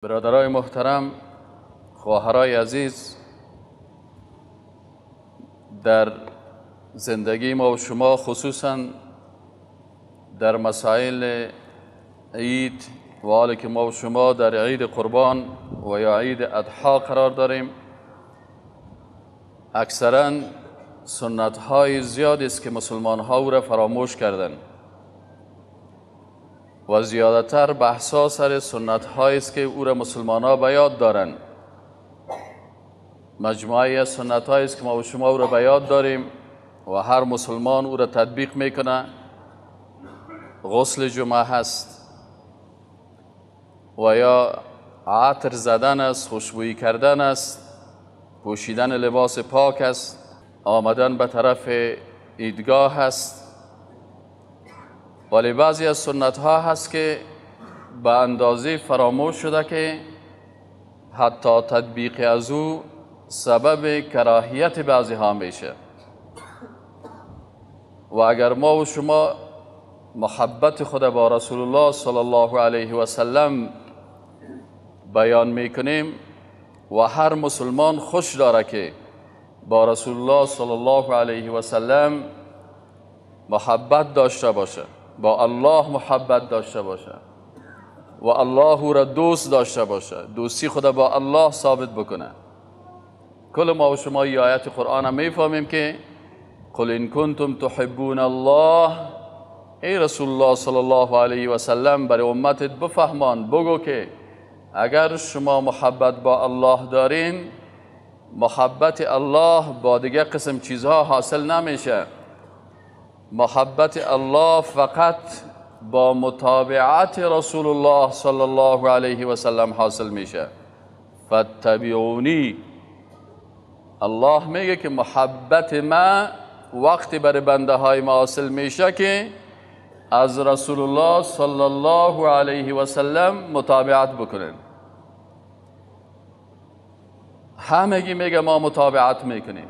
برادرای محترم، خواهرای عزیز، در زندگی ما و شما خصوصا در مسائل عید و حالی که ما و شما در عید قربان و یا عید اضحی قرار داریم، اکثرا سنت های زیادی است که مسلمان ها او را فراموش کردن و زیادتر بحثا سر سنت هایی است که او را مسلمان ها به یاد دارن. مجموعه از سنت هایی است که ما و شما او را به یاد داریم و هر مسلمان او را تطبیق میکنه. غسل جمعه هست و یا عطر زدن است، خوشبویی کردن است، پوشیدن لباس پاک است، آمدن به طرف عیدگاه هست. ولی بعضی از سنت ها هست که به اندازه فراموش شده که حتی تطبیق از او سبب کراهیت بعضی ها میشه. و اگر ما و شما محبت خود با رسول الله صلی الله علیه و سلم بیان میکنیم و هر مسلمان خوش داره که با رسول الله صلی الله علیه و سلم محبت داشته باشه، با الله محبت داشته باشه و الله او را دوست داشته باشه، دوستی خود با الله ثابت بکنه. کل ما و شما ای آیت قرآن هم میفهمیم که قل ان کنتم تحبون الله، ای رسول الله صلی الله علیه و سلم برای امتت بفهمان، بگو که اگر شما محبت با الله دارین، محبت الله با دیگه قسم چیزها حاصل نمیشه. محبت الله فقط با متابعت رسول الله صلی الله علیه و سلم حاصل میشه. فاتبعونی، الله میگه که محبت ما وقتی برای بنده های ما حاصل میشه که از رسول الله صلی الله علیه و سلم متابعت بکنن. همگی میگه ما متابعت میکنیم،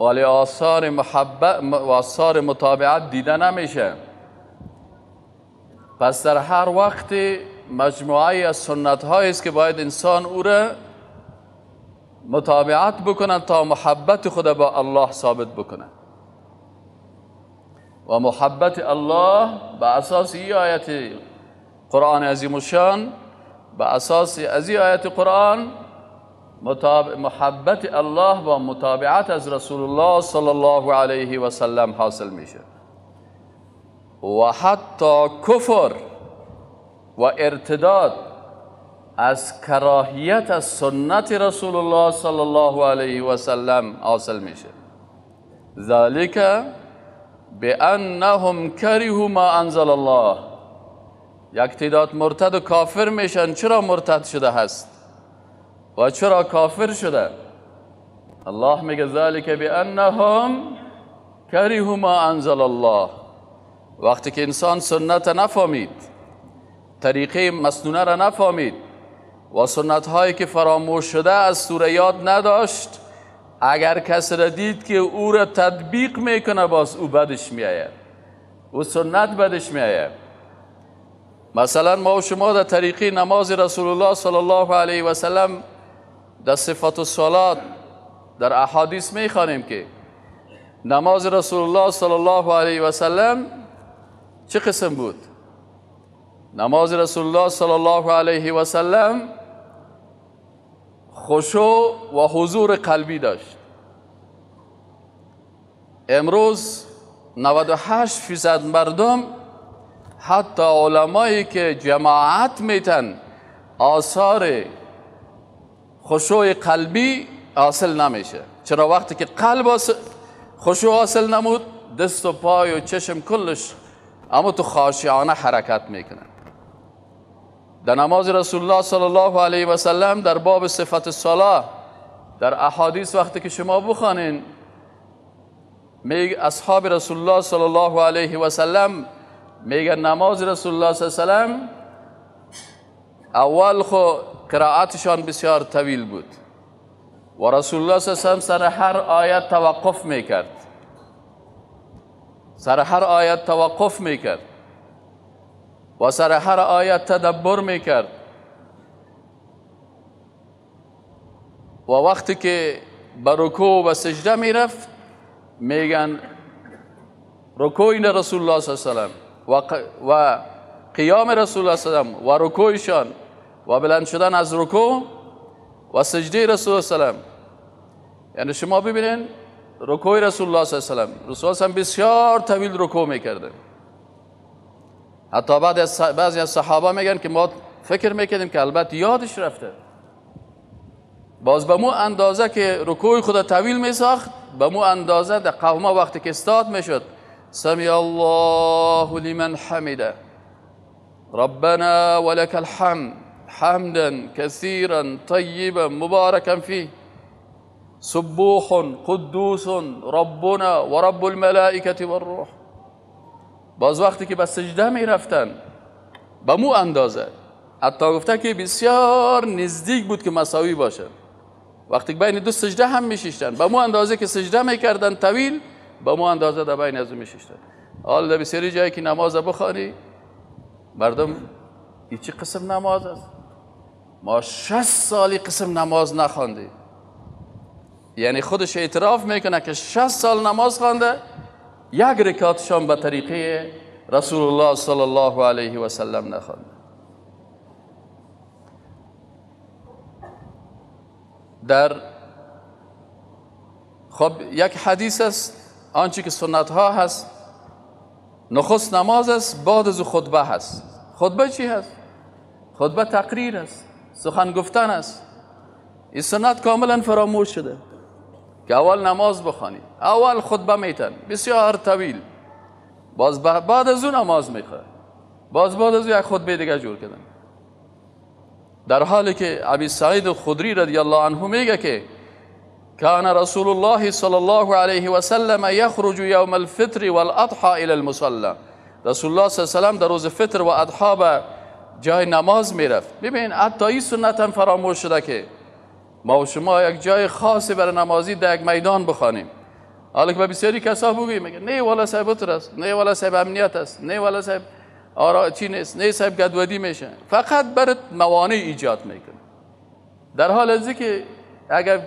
ولی آثار محبت و آثار متابعت دیده نمیشه. پس در هر وقت مجموعه از سنت هایی است که باید انسان او را متابعت بکنه تا محبت خود با الله ثابت بکنه. و محبت الله به اساس این آیت قرآن عظیم الشان، به اساس از این آیت قرآن محبت الله با متابعت از رسول الله صلی الله علیه و سلم حاصل میشه. و حتی کفر و ارتداد از کراهیت از سنت رسول الله صلی الله علیه و سلم حاصل میشه. ذلك بانهم کرهوا ما انزل الله. یک تعداد مرتد و کافر میشن. چرا مرتد شده هست و چرا کافر شده؟ الله میگه ذلك بانهم کرهوا ما انزل الله. وقتی که انسان سنت نفهمید، طریقه مسنونه را نفهمید و سنت هایی که فراموش شده از سوره یاد نداشت، اگر کس را دید که او را تطبیق میکنه، باز او بدش میآید، او سنت بدش میآید. مثلا ما و شما در طریقه نماز رسول الله صلی الله علیه و سلم در صفت الصلات در احادیث میخوانیم که نماز رسول الله صلی الله علیه و سلم چه قسم بود؟ نماز رسول الله صلی الله علیه و سلم خشوع و حضور قلبی داشت. امروز 98% مردم، حتی علمایی که جماعت میتن، آثار خشوع قلبی حاصل نمیشه. چرا؟ وقتی که قلب خشوع حاصل نمود، دست و پای و چشم کلش اما تو خاشعانه حرکت میکنه. در نماز رسول الله صلی الله علیه و سلم در باب صفت صلاه در احادیث وقتی که شما بخوانین، میگه اصحاب رسول الله صلی الله علیه و سلم میگه نماز رسول الله صلی الله علیه و سلم اول خو قرائتشان بسیار طویل بود و رسول الله صلی الله علیه و سلم سر هر آیت توقف میکرد، سر هر آیت توقف میکرد و سر هر آیت تدبر میکرد. و وقتی که به رکوع و سجده میرفت میگن رکوع رسول الله صلی الله علیه و سلم و قیام رسول الله صلی الله علیه و و رکوعشان و بلند شدن از رکوع و سجده رسول الله صلی الله علیه و سلم. یعنی شما ببینین رکوع رسول الله صلی الله علیه و سلم، رسول الله بسیار طویل رکوع میکرده. حتی بعضی از صحابه میگن که ما فکر میکردیم که البته یادش رفته. باز به مو اندازه که رکوع خود طویل میساخت، به مو اندازه در قومه وقتی که استاد میشد سمع الله لمن حمده ربنا ولك الحمد حمدا كثيرا طيبا مباركا فيه سبوح قدوس ربنا ورب الملائكة والروح. باز وقتی که به سجده می رفتن به مو اندازه، حتی گفته که بسیار نزدیک بود که مساوی باشه. وقتی که بین دو سجده هم می شیشتن، به مو اندازه که سجده می کردن طویل، به مو اندازه در بین از می شیشتن. حالا در بسیاری جایی که نماز بخوانی مردم این چه قسم نماز است؟ ما 60 سالی قسم نماز نخواندیم. یعنی خودش اعتراف میکنه که 60 سال نماز خوانده، یک رکعتشان به طریقه رسول الله صلی الله علیه و سلم نخوانده. در خب یک حدیث است، آنچه که سنت ها هست، نخست نماز است، بعد از خطبه هست. خطبه چی هست؟ خطبه تقریر است، سخن گفتن است. این سنت کاملا فراموش شده که اول نماز بخوانی، اول خطبه میتن بسیار طویل، باز بعد از اون نماز میخواد، باز بعد از اون یک خطبه دیگه جور کردن. در حالی که ابی سعید خدری رضی الله عنه میگه که کان رسول الله صلی الله علیه و سلم یخرج یوم الفطر والاضحى الى المصلى. رسول الله صلی الله علیه و سلم در روز فطر و اضحی به جای نماز میرفت. ببین حتی این سنت هم فراموش شده که ما و شما یک جای خاصی برای نمازی در یک میدان بخوانیم. حالا که به بسیاری کسا بگوییم میگه نه والا صاحب اتر است، نه والا صاحب امنیت است، نه والا صاحب آرا چی نیست، نه صاحب گدودی میشه. فقط برات موانع ایجاد میکنه. در حال از که اگر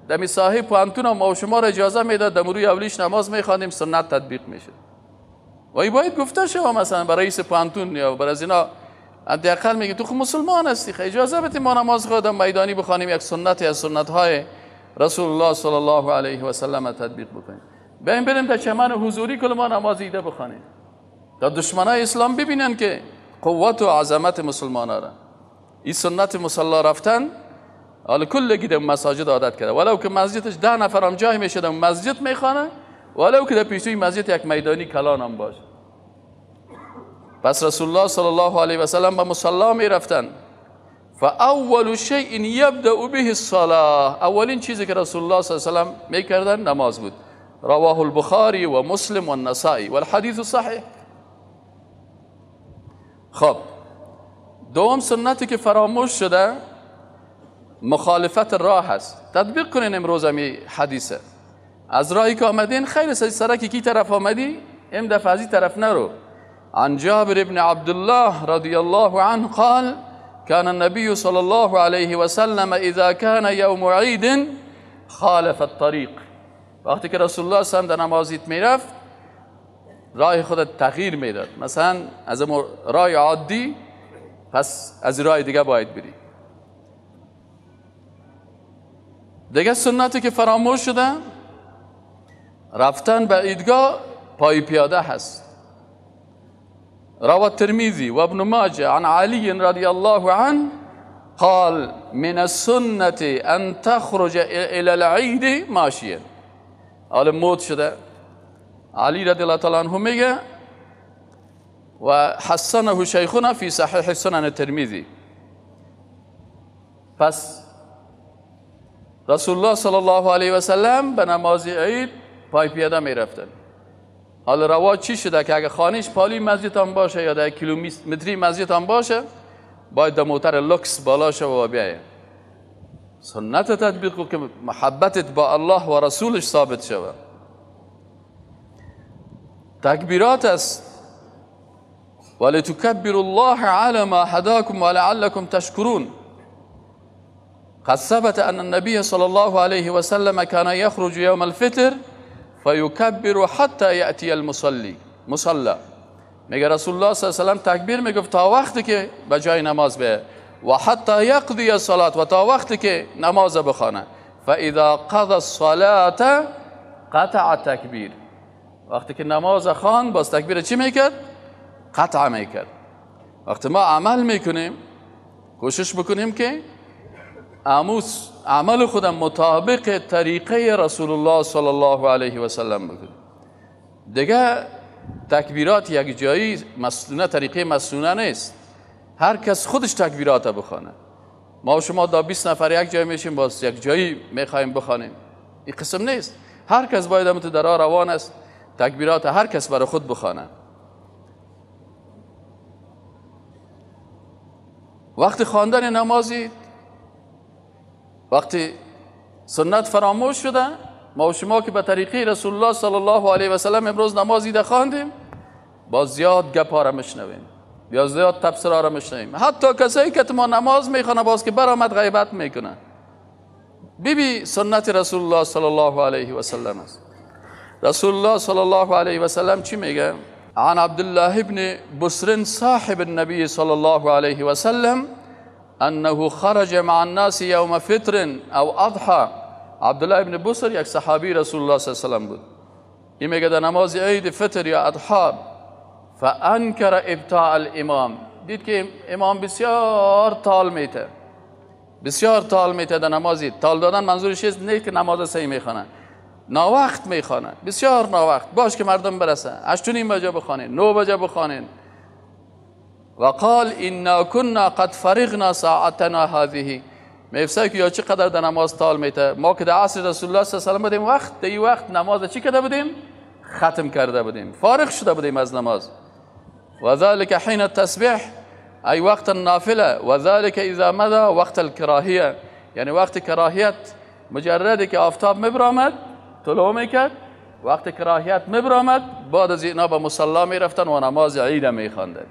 دمی صاحب پوانتون ما و شما را اجازه میداد در روی اولیش نماز میخوانیم، سنت تطبیق میشه. و ای باید گفته شما مثلا برای رئیس پوانتون یا برای از اینا حداقل میگه تو خب مسلمان هستی، اجازه بده ما نماز خود میدانی بخوانیم، یک سنت از سنت های رسول الله صلی الله علیه و سلم تطبیق بکنیم. بیایم بریم در چمن حضوری کل ما نماز ایده بخوانیم تا دشمنای اسلام ببینن که قوت و عظمت مسلمان را. این سنت مصلی رفتن حالا کلگی در مساجد عادت کرده، ولو که مسجدش 10 نفر هم جای میشه در مسجد میخوانه، ولو که در پیشوی مسجد یک میدانی کلان هم باشه. پس رسول الله صلی الله علیه و سلم به مصلی می رفتن. فاول شیء یبدأ به الصلاه، اولین چیزی که رسول الله صلی الله علیه و سلم میکردن نماز بود. رواه البخاری و مسلم و النسائی و الحدیث صحیح. خب دوم سنتی که فراموش شده مخالفت راه هست. تطبیق کنین امروز همی حدیثه. از راهی که آمدین خیلی سرکی کی طرف آمدی، ام دفعه از این طرف نرو. عن جابر بن عبد الله رضي الله عنه قال كان النبي صلى الله عليه وسلم إذا كان يوم عيد خالف الطريق. وقتی که رسول الله صلی الله علیه و در نمازیت میرفت راه خود تغییر میداد. مثلا از راه عادی پس از راه دیگه باید بری. دیگه سنتی که فراموش شده رفتن به عیدگاه پای پیاده هست. روى الترمذي وابن ماجه عن علي رضي الله عنه قال من السنة أن تخرج إلى العيد ماشيا. حالا موت شده علی رضی الله تعالی عنه میگه و حسنه شیخنا فی صحیح سنن الترمذی. پس رسول الله صلی الله علیه و سلم به نماز عید پای پیاده میرفتن. حالا رواج چی شده که اگه خانهش پالی مسجد هم باشه یا در کیلومتری مسجد هم باشه باید در موتر لوکس بالا شه و بیایه. سنت تطبیق که محبتت با الله و رسولش ثابت شود. تکبیرات است. ولتکبروا الله على ما هداكم ولعلكم تشکرون. قد ثبت ان النبي صلى الله عليه وسلم كان يخرج يوم الفطر فيكبر حتى يأتي المصلي مصلى. میگه رسول الله صلی الله علیه و سلم تکبیر میگفت تا وقتی که به جای نماز به و حتی یقضی الصلاة، و تا وقتی که نماز بخوانه. فاذا قضى الصلاة قطع تکبیر. وقتی که نماز خوان باز تکبیر چی میکرد؟ قطع میکرد. وقتی ما عمل میکنیم کوشش بکنیم که عمل خودم مطابق طریقه رسول الله صلی الله علیه و سلم بکنیم. دیگه تکبیرات یک جایی مسنونه، طریقه مسنونه نیست. هر کس خودش تکبیرات بخوانه. ما و شما دا 20 نفر یک جای میشیم، باز یک جایی میخوایم بخوانیم، این قسم نیست. هر کس باید هم تو درا روان است تکبیرات هر کس برای خود بخوانه. وقتی خواندن نمازی، وقتی سنت فراموش شده، ما و شما که به طریقه رسول الله صلی الله علیه و سلم امروز نمازی ده خواندیم، باز زیاد گپ ها را میشنویم، یا زیاد تبصره را میشنویم. حتی کسایی که ما نماز میخوانه باز که برآمد غیبت میکنه. ببی سنت رسول الله صلی الله علیه و سلم است. رسول الله صلی الله علیه و سلم چی میگه؟ عن عبد الله ابن بسر صاحب النبي صلى الله عليه وسلم انه خرج مع الناس يوم فطر او اضحى. عبد الله ابن بسر یک صحابی رسول الله صلی الله علیه و سلم بود. این میگه در نماز عید فطر یا اضحی فانکر ابطاء الامام، دید که امام بسیار تال میته، بسیار تال میته در نمازی. تال دادن منظورش نه که نماز صحیح میخوانه، ناوقت میخوانه، بسیار ناوقت باش که مردم برسه، 8:30 بجه بخوانین، 9 بجه بخوانین. و قال انا كنا قد فرغنا ساعتنا هذه. میفسه که یا چقدر در نماز تال میته. ما که در عصر رسول الله صلی الله علیه و سلم بودیم، وقت در وقت نماز چی کرده بودیم؟ ختم کرده بودیم، فارغ شده بودیم از نماز. و ذلك حين التسبیح ای وقت النافله، و ذلك اذا مضى وقت الكراهیه، یعنی وقت کراهیت مجردی که آفتاب مبرآمد طلوع میکرد، وقت کراهیت مبرآمد، بعد از اینا به مصلی میرفتن و نماز عید میخواندن.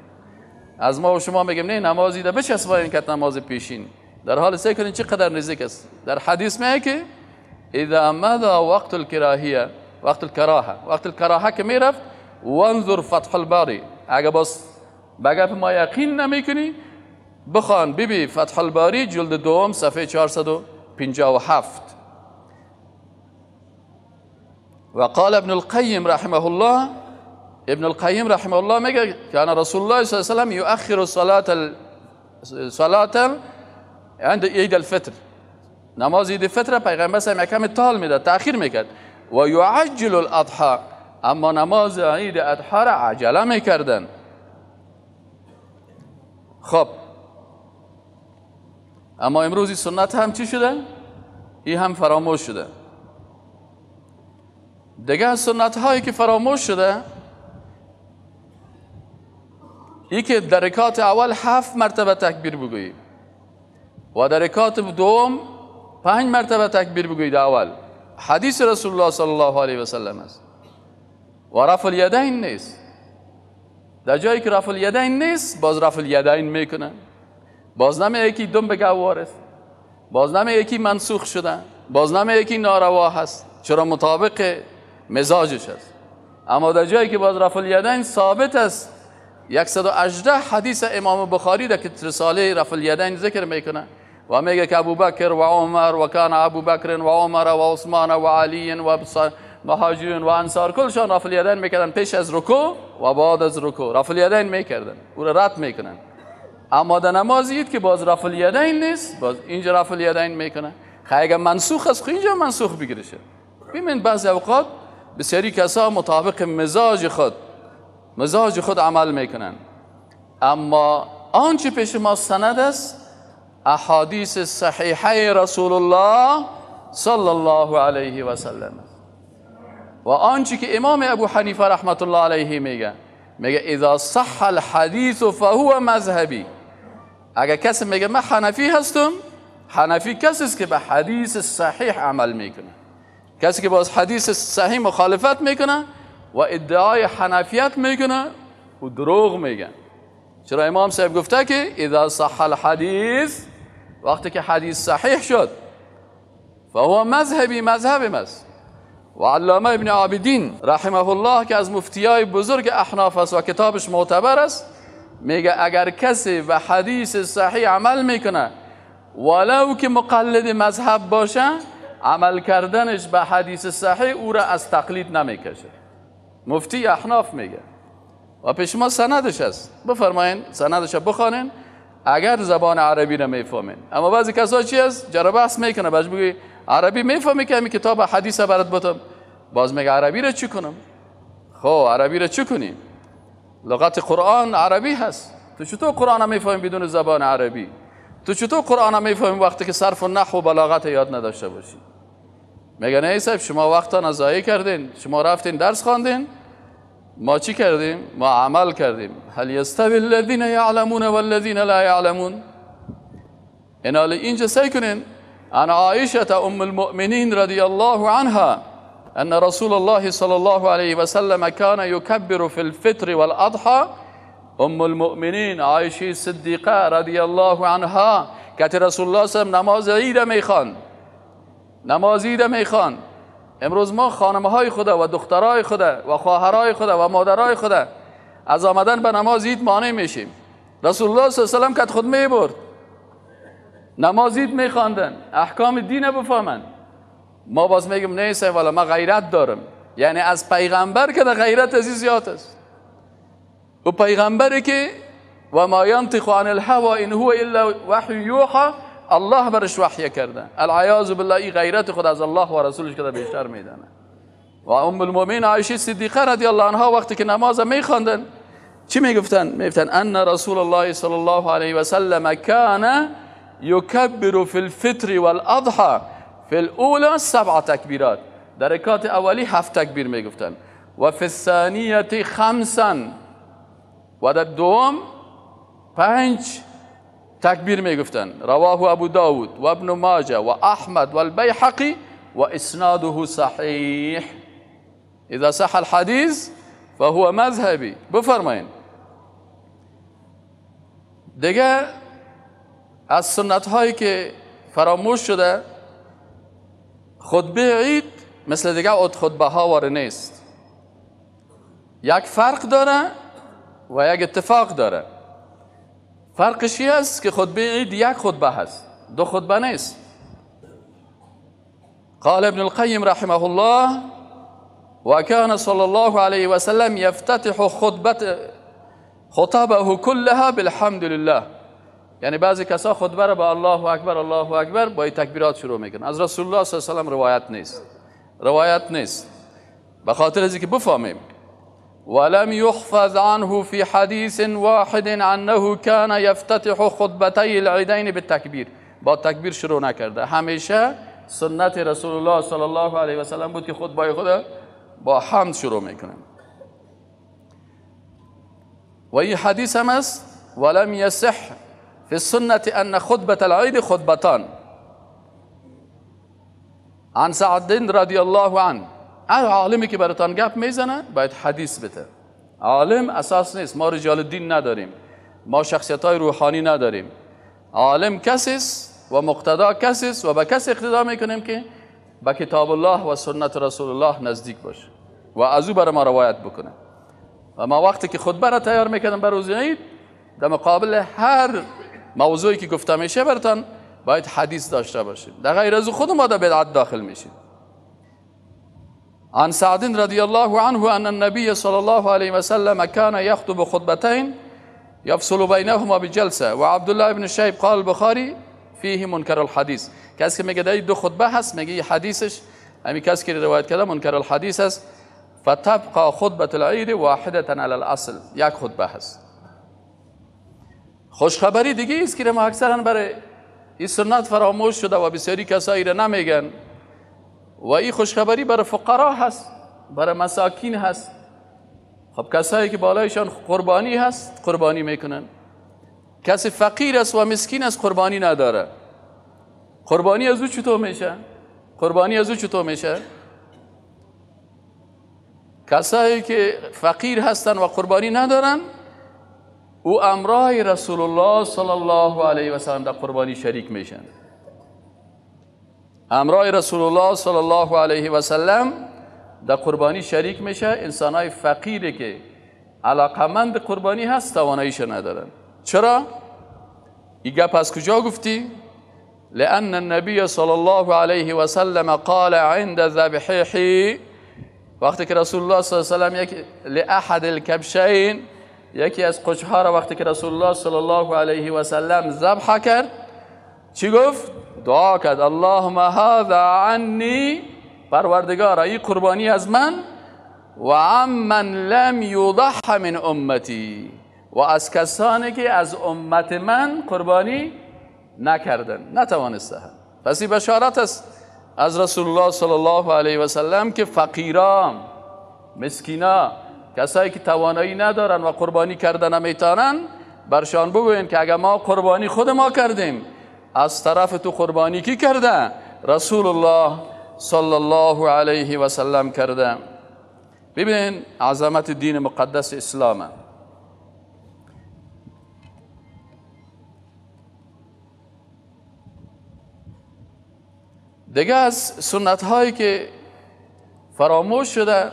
از ما و شما میگیم نه نماز عید بچسبایین که نماز پیشین، در حال سعی کنین چقدر نزدیک است. در حدیث میگه که اذا مضى وقت الکراهیه، وقت الکراهه، وقت الکراهه که میرفت، وانظر فتح الباری. اگه باز بگه ما یقین نمیکنی بخوان ببی فتح الباری جلد دوم صفحه 457. وقال ابن القیم رحمه الله، ابن القیم رحمه الله میگه كان رسول الله صلی الله علیه و سلم یؤخر صلاة عند عید الفطر. نماز عید فطر پیغمبر صلی یکم تال میداد، تأخیر میکرد. و یعجل الاضحى، اما نماز عید اضحی را عجله میکردن. خب اما امروز سنت هم چی شده؟ این هم فراموش شده. دیگه سنت هایی که فراموش شده، ای که در رکعت اول 7 مرتبه تکبیر بگویی و در رکعت دوم 5 مرتبه تکبیر بگویی. در اول حدیث رسول الله صلی الله علیه و سلم است. و رفع الیدین نیست. در جایی که رفع الیدین نیست باز رفع الیدین میکنه، باز نمی یکی دم به گوار است، باز نمی یکی منسوخ شده، باز نمی یکی ناروا هست، چرا مطابق مزاجش است. اما در جایی که باز رفع الیدین ثابت است، 118 حدیث امام بخاری در که رساله رفع الیدین ذکر میکنه و میگه که ابوبکر و عمر و کان ابوبکر و عمر و عثمان و علی و مهاجرین و انصار کلشان رفع الیدین میکردن پیش از رکوع و بعد از رکوع رفع الیدین میکردن، او را رد میکنن. اما در نماز عید که باز رفع الیدین نیست، باز اینجا رفع الیدین میکنه. خیلی اگه منسوخ است خو اینجا منسوخ بگیرشه. ببین بعضی اوقات بسیاری کسا مطابق مزاج خود عمل میکنن، اما آنچه پیش ما سند است احادیث صحیحه رسول الله صلی الله علیه و سلم است. و آنچه که امام ابو حنیفه رحمت الله علیه میگه، میگه اذا صح الحدیث فهو مذهبی. اگر کسی میگه من حنفی هستم، حنفی کسی است که به حدیث صحیح عمل میکنه. کسی که باز حدیث صحیح مخالفت میکنه و ادعای حنفیت میکنه و دروغ میگه. چرا امام صاحب گفته که اذا صح الحدیث وقتی که حدیث صحیح شد فهو مذهبی، مذهبم است. و علامه ابن عابدین رحمه الله که از مفتیای بزرگ احناف است و کتابش معتبر است، میگه اگر کسی به حدیث صحیح عمل میکنه ولو که مقلد مذهب باشه، عمل کردنش به حدیث صحیح او را از تقلید نمیکشه. مفتی احناف میگه و پیش ما سندش است. بفرمایین سندش بخوانین اگر زبان عربی را میفهمین. اما بعضی کسا چی است؟ جرا بحث میکنه، باش بگی عربی میفهمی که همین کتاب حدیث برات بتم، باز میگه عربی را چی کنم؟ خب عربی را چی کنیم؟ لغت قرآن عربی هست. تو چطور قرآن میفهمی بدون زبان عربی؟ تو چطور قرآن میفهمی وقتی که صرف و نحو و بلاغت یاد نداشته باشی؟ میگه نه صاحب، شما وقتا ضایع کردین، شما رفتین درس خواندین، ما چی کردیم؟ ما عمل کردیم. هل یستوی الذین یعلمون والذین لا یعلمون. اینالی اینجا سعی کنین. عن عائشة ام المؤمنین رضی الله عنها ان رسول الله صلى الله عليه وسلم كان يكبر في الفطر والاضحى. ام المؤمنین عایشه صدیقه رضی الله عنها که رسول الله صلی الله علیه و نماز عید میخوان، نماز عید میخوان. امروز ما خانمهای خدا و دخترای خدا و خواهرای خدا و مادرای خدا از آمدن به نماز عید مانع میشیم. رسول الله صلی الله علیه و سلم که خود میبرد نماز عید میخواندن، احکام دین بفهمن. ما باز میگم نه والا ما غیرت دارم. یعنی از پیغمبر که غیرت از زیاد است. و پیغمبری که و ما ینطق عن الهوى ان هو الا وحی یوحى، الله برش وحی کرده. العیاذ بالله این غیرت خود از الله و رسولش که بیشتر میدانه. و ام المؤمنین عایشه صدیقه رضی الله عنها وقتی که نماز میخواندن چی میگفتن؟ میگفتن ان رسول الله صلی الله علیه و سلم کان یکبر فی الفطر والاضحى فی الاولى 7 تکبیرات. در رکعت اولی 7 تکبیر میگفتن و فی الثانیه 5 و در دوم 5 تکبیر میگفتن. رواه ابو داود و ابن ماجه و احمد و البیهقی و اسناده صحیح. اذا صح الحدیث فهو مذهبی. بفرمایین دیگه از سنت هایی که فراموش شده، خطبه عید مثل دیگه خطبه ها واره نیست. یک فرق داره و یک اتفاق داره. فرقش این است که خطبه عید یک خطبه هست، دو خطبه نیست. قال ابن القیم رحمه الله وكان صلى الله عليه وسلم يفتتح خطبه كلها بالحمد لله. یعنی بعضی کسا خطبه را با الله اکبر الله اکبر با تکبیرات شروع میکنن. از رسول الله صلی الله علیه و سلم روایت نیست، روایت نیست. به خاطر از اینکه بفهمیم ولم يحفظ عنه في حديث واحد انه كان يفتتح خطبتي العيدين بالتكبير. با تکبیر شروع نکرده. همیشه سنت رسول الله صلی الله علیه و سلم بود که خطبه خود با حمد شروع میکنه. و این حدیث هم است ولم يصح في السنة أن خطبة العيد خطبتان. عن سعد رضی الله عنه. هر عالمی که براتان گپ میزنه باید حدیث بده. عالم اساس نیست. ما رجال دین نداریم، ما شخصیت های روحانی نداریم. عالم کسی است و مقتدا کسی است و به کسی اقتدا میکنیم که به کتاب الله و سنت رسول الله نزدیک باشه و از او برای ما روایت بکنه. و ما وقتی که خطبه را تیار میکردم بر روز عید، در مقابل هر موضوعی که گفته میشه براتان باید حدیث داشته باشیم. در غیر از خود ما در بدعت داخل میشیم. عن سعد رضی الله عنه ان النبي صلى الله عليه وسلم كان يخطب خطبتين يفصل بينهما بجلسه. وعبد الله بن شیب قال البخاری فيه منکر الحدیث. کسی که میگه دو خطبه هست، میگه حدیثش همین کسی که روایت کرده منکر الحدیث است. فتبقى خطبه العید واحده علی الاصل. یک خطبه هست. خوشخبری دیگه است که ما اکثرا برای این سنت فراموش شده و بسیاری کسایی را نمیگن. و این خوشخبری برای فقرا هست، برای مساکین هست. خب کسایی که بالایشان قربانی هست قربانی میکنن. کسی فقیر است و مسکین است قربانی نداره. قربانی از او چطور میشه؟ قربانی از او چطور میشه؟ کسایی که فقیر هستن و قربانی ندارن او امرای رسول الله صلی الله علیه و سلم در قربانی شریک میشن. امرای رسول الله صلی الله علیه و سلم در قربانی شریک میشه. انسانای فقیری که علاقمند قربانی هست تواناییش ندارن. چرا؟ این گپ از کجا گفتی؟ لأن النبي صلی الله علیه و سلم قال عند ذبحه، وقتی که رسول الله صلی الله علیه و سلم یک لأحد الکبشین، یکی از قوچها را وقتی که رسول الله صلی الله علیه و سلم ذبح کرد چی گفت؟ دعا کرد اللهم هذا عنی، پروردگارا این قربانی از من و عمن لم یضح من امتی، و از کسانی که از امت من قربانی نکردن، نتوانسته. پس این بشارت است از رسول الله صلی الله علیه و سلم که فقیران، مسکینا، کسایی که توانایی ندارن و قربانی کردن نمیتونن، برشان بگوین که اگر ما قربانی خود ما کردیم، از طرف تو قربانی کی کرده؟ رسول الله صلی الله علیه و سلم کرده. ببینین عظمت دین مقدس اسلام. دیگه از سنت هایی که فراموش شده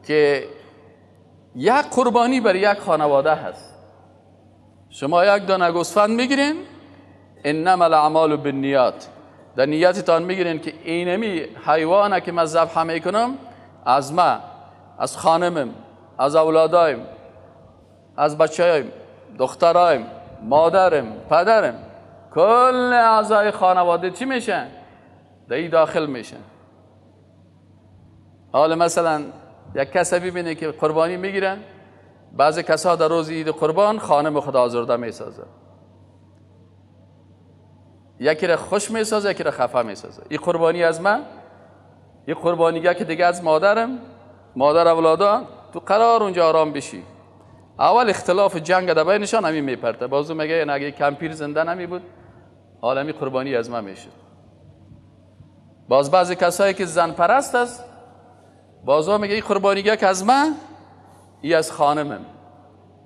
که یک قربانی بر یک خانواده هست. شما یک دانه گوسفند میگیرین، انما الاعمال بالنیات، در نیتتان میگیرین که اینمی حیوانه که من ذبح میکنم از ما، از خانمم، از اولادایم، از بچه‌ایم، دخترایم، مادرم، پدرم، کل اعضای خانواده چی میشن؟ در این داخل میشن. حالا مثلا یک کسی ببینه که قربانی میگیرن، بعضی کسا در روز عید قربان خانم خود آزرده میسازه، یکی را خوش میسازه، یکی را خفه میسازه. این قربانی از من، این قربانی که دیگه از مادرم، مادر اولادا، تو قرار اونجا آرام بشی. اول اختلاف جنگ در بینشان همین میپرته، بازو میگه اگه کمپیر زنده نمی بود عالمی قربانی از من میشد. باز بعضی کسایی که زن پرست است، بازو میگه این قربانی که از من، ای از خانمم،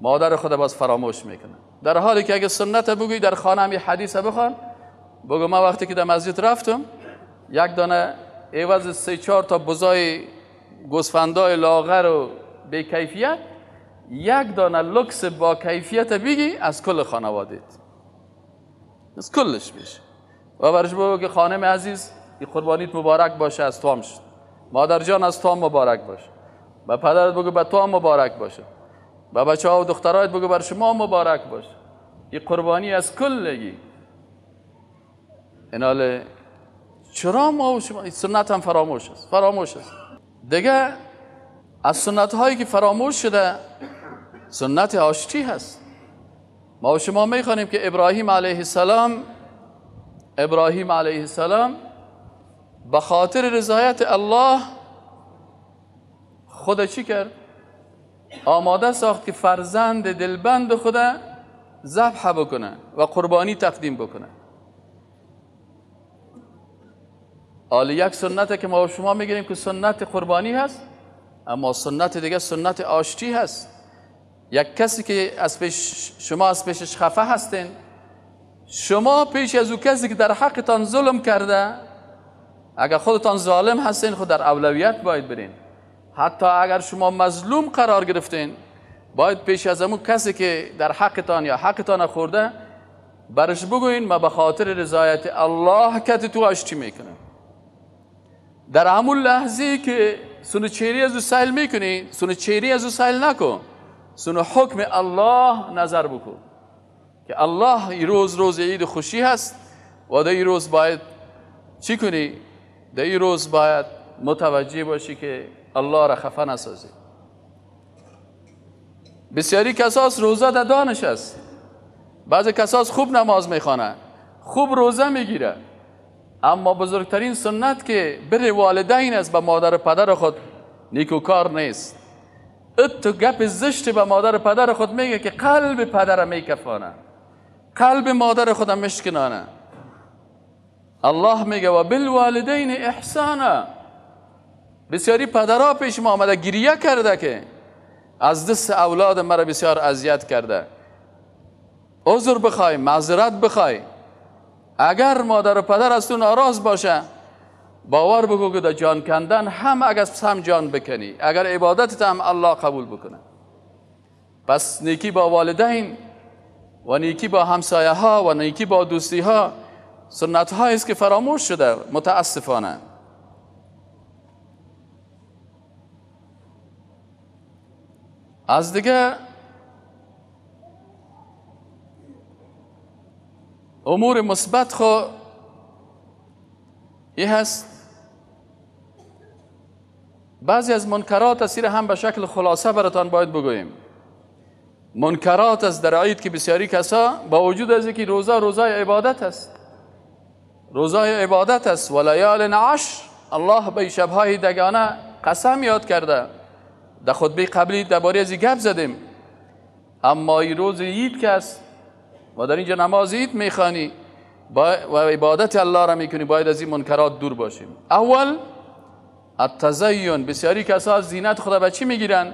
مادر خود باز فراموش میکنه. در حالی که اگه سنت بگوی در خانه هم حدیث بخوان، بگو من وقتی که در مسجد رفتم یک دانه عوض 3-4 تا بزای گوسفندای لاغر و بی کیفیت، یک دانه لکس با کیفیت بگی از کل خانوادت، از کلش میشه. و برش بگو که خانم عزیز این قربانیت مبارک باشه، از تو هم شد. مادر جان از تو هم مبارک باشه. به پدرت بگو به تو هم مبارک باشه. به بچه ها و دخترایت بگو بر شما مبارک باشه. این قربانی از کلگی. ایناله چرا ما و شما سنت هم فراموش است، فراموش است. دیگه از سنت هایی که فراموش شده سنت آشتی هست. ما و شما میخوانیم که ابراهیم علیه السلام به خاطر رضایت الله خود چی کرد؟ آماده ساخت که فرزند دلبند خود ذبح بکنه و قربانی تقدیم بکنه. حالا یک سنت که ما و شما میگیریم که سنت قربانی هست، اما سنت دیگه سنت آشتی هست. یک کسی که از پیش شما از پیشش خفه هستین، شما پیش از او کسی که در حقتان ظلم کرده، اگر خودتان ظالم هستین خود در اولویت باید برین. حتی اگر شما مظلوم قرار گرفتین، باید پیش از امون کسی که در حقتان یا حقتان خورده برش بگوین ما به خاطر رضایت الله که تو آشتی میکنم. در همون لحظه که سونو چهری از او سیل میکنی، سونو چهری از او سیل نکن، سونو حکم الله نظر بکن که الله این روز روز عید خوشی هست و در این روز باید چی کنی؟ در این روز باید متوجه باشی که الله را خفه نسازی. بسیاری کساس روزه در دانش است، بعضی کساس خوب نماز میخوانه، خوب روزه میگیره، اما بزرگترین سنت که بر والدین است، به مادر و پدر خود نیکوکار نیست. اتو گپ زشت به مادر و پدر خود میگه که قلب پدر میکفانه، قلب مادر خودم مشکنانه. الله میگه و بالوالدین احسانا. بسیاری پدرها پیش ما آمده گریه کرده که از دست اولاد مرا بسیار اذیت کرده. عذر بخوای، معذرت بخوای. اگر مادر و پدر از تو ناراض باشه، باور بگو که در جان کندن هم اگر هم جان بکنی، اگر عبادتت هم الله قبول بکنه. پس نیکی با والدین و نیکی با همسایه ها و نیکی با دوستی ها سنت هایی است که فراموش شده متاسفانه. از دیگه امور مثبت خو یه هست، بعضی از منکرات اسیر هم به شکل خلاصه براتان باید بگوییم. منکرات از در عید که بسیاری کسا با وجود از اینکه روزا روزای عبادت است، روزای عبادت است، و لیال عشر، الله به شبهای دگانه قسم یاد کرده. در خطبه قبلی درباره از این گپ زدیم. اما این روز عید که است و در اینجا نماز عید میخوانی و عبادت الله را میکنی، باید از این منکرات دور باشیم. اول التزین، بسیاری کسا زینت خدا به چی میگیرن؟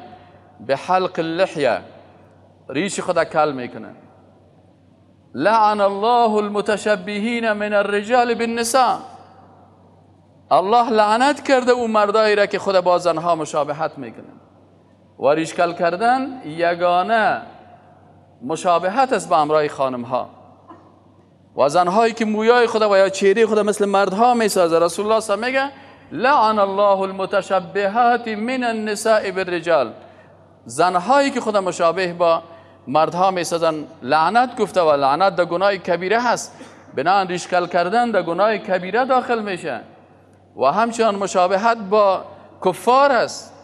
به حلق اللحیه، ریش خدا کل میکنن. لعن الله المتشبهین من الرجال بالنساء، الله لعنت کرده اون مردایی را که خود با زنها مشابهت میکنن. و ریش کل کردن یگانه مشابهت است با امرای خانم ها و زنهایی که مویای خود و یا چهره خود مثل مردها میسازه. رسول الله صلی میگه لعن الله المتشبهات من النساء بالرجال، زنهایی که خود مشابه با مردها میسازن لعنت گفته و لعنت در گناه کبیره هست. بنابراین ریش کل کردن در گناه کبیره داخل میشه و همچنان مشابهت با کفار است.